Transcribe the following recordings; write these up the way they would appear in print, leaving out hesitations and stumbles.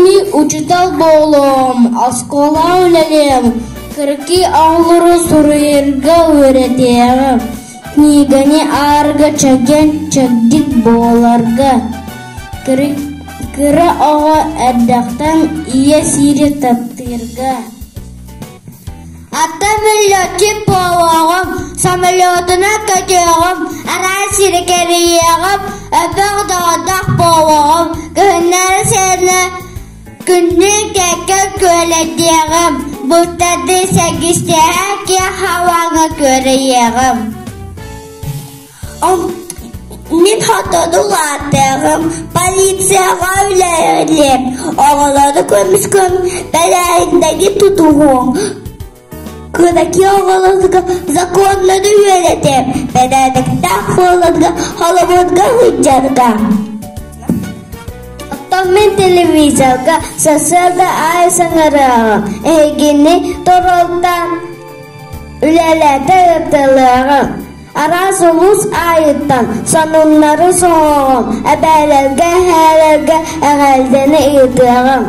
мин учуутал буолуом, оскуолаҕа үлэлиэм, кыракый оҕолору суруйарга үөрэтиэҕим, книгэни ааҕарга чэгиэн-чэбдик буоларга, кыра оҕо эрдэхтэн ийэ сири таптыырга. Аттан летчик буолуоҕум, самолетунан көтүөҕүм, араас сири кэрийиэҕим, өпөх доҕордоох буолуоҕум, кыһыннары сайыны күннүү кэккэ күөлэйдиэҕим, бултардыы сэргистиэҕэ киэҥ халлааҥҥа күөрэйиэҕим. Мин хотону улаатыаҕым, полицияҕа үлэлиэм, оҕолору көмүскүөм, бэлээһиннэри тутуһуом, кыракый оҕолорго законнары үөрэтиэм, бэрээдэктээх буоларга холобурга сылдьарга. Оттон мин телевизорга сарсыарда аайы саҥарыаҕым, эһигини торолтан үлэлэтэ ыытылыаҕым. Араас улуус аайыттан сонуннары соһоҕум, эбээлэргэ, эһээлэргэ эҕэрдэни ыытыаҕым.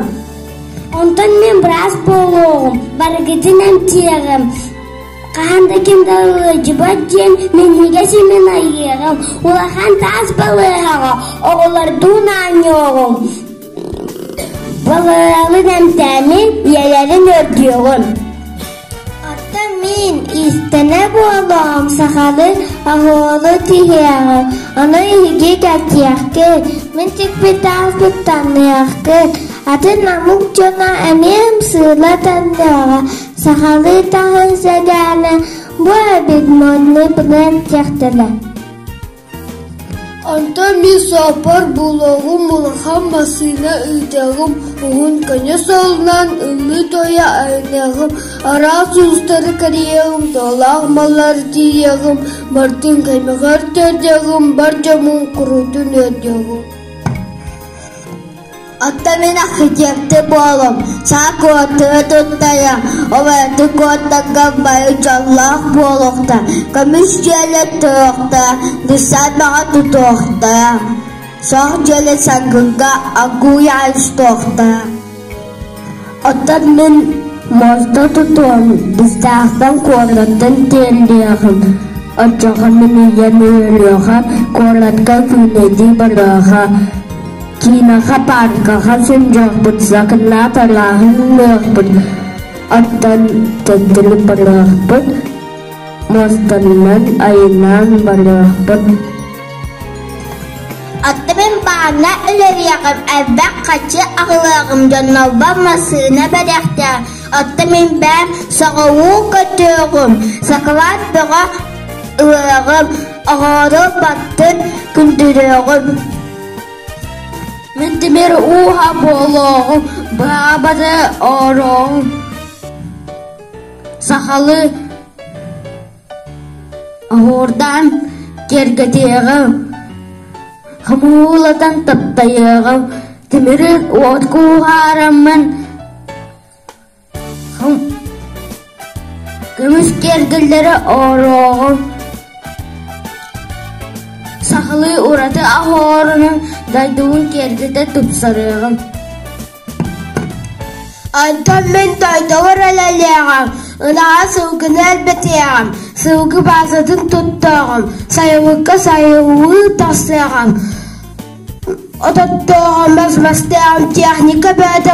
Онтон мин быраас буолуоҕум, барыгытын эмтиэҕим. Хаһан да ким да ыалдьыбат диэн минньигэс имин айыаҕым, улахан таас балыыһаҕа оҕолордуун оонньуоҕум. Балыыһалын эмтээмин, ийэлэрин өрдүөҕүм. Оттон мин иистэнэ буолуом, сахалыы оһуолу тиһиэҕим, ону эһиги кэтиэххит, мин тикпит тааспыт таҥныаххыт, атын омук дьоно эмиэ ымсыыла таҥныаҕа, сахалыы таһын сэгээнэ бу эбит модный бренд диэхтэрэ. Онтон мин суоппар буолуоҕум, улахан массыына ыытыаҕым, уһун көнө суолунан ыллыы-туойа айанныаҕым, араас уустары кэрийиэҕим, туолаах маллары тиийиэҕим, бардын каймаҕар төрдүөҕүм, бар дьоммун куруутун үөрдүөҕүм. Оттон мин архитектор буолуом, саа куотура туттайа, обургу куоттарга бары дьоллоох буолуохтара, көмүс дьиэлэр туруохтара, десант тутуохтара, сорох дьиэлэр саргыга оргууй устуохтара. Оттон мин муоста тутуом, быстаахтан куораттан тиэллиэҕим, оччоҕо мин ийэм үөрүөҕэ, куоратка күүлэйдии барыаҕа, киинэҕэ, пааркаҕа сылдьыахпыт, сакыннаах арааһын ылыахпыт, оттон төттөрү барыахпыт, муостанан айаннаан барыахпыт. Оттон бааҥҥа үлэлиэҕим, элбэх харчы аҕалыаҕым, дьоннорбор массыына бэлэхтээх. Оттон мин бэйэм соҕуруу көтүөҕүм, сакалаат бөҕө ылыаҕым, оҕолору баттын күндүрүөҕүм. Мин тимир ууһа буолуоҕум, быраабаты оҥоруоҕум, сахалыы оһуордаан киэргэтиэҕим, хомуулатан таптайыаҕым, тимири уот кууһаараммын көмүс киэргэллэри оҥоруоҕум, сахалыы ураты оһуорунан дойдубун киэргэтэ тупсарыаҕым. Онтон мин дойдубар үлэлиэҕим, ынаҕа сылгыны элбэтиэҕим, сылгы баазатын туттуоҕум, сайылыкка сайылыы тахсыаҕым, ототтуоҕум, мас-мастыаҕым, техника бөҕөтө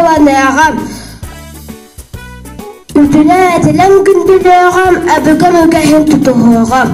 Үтүлэ-этилэн күндүлүөҕүм, өбүгэм үгэһин тутуһуоҕум.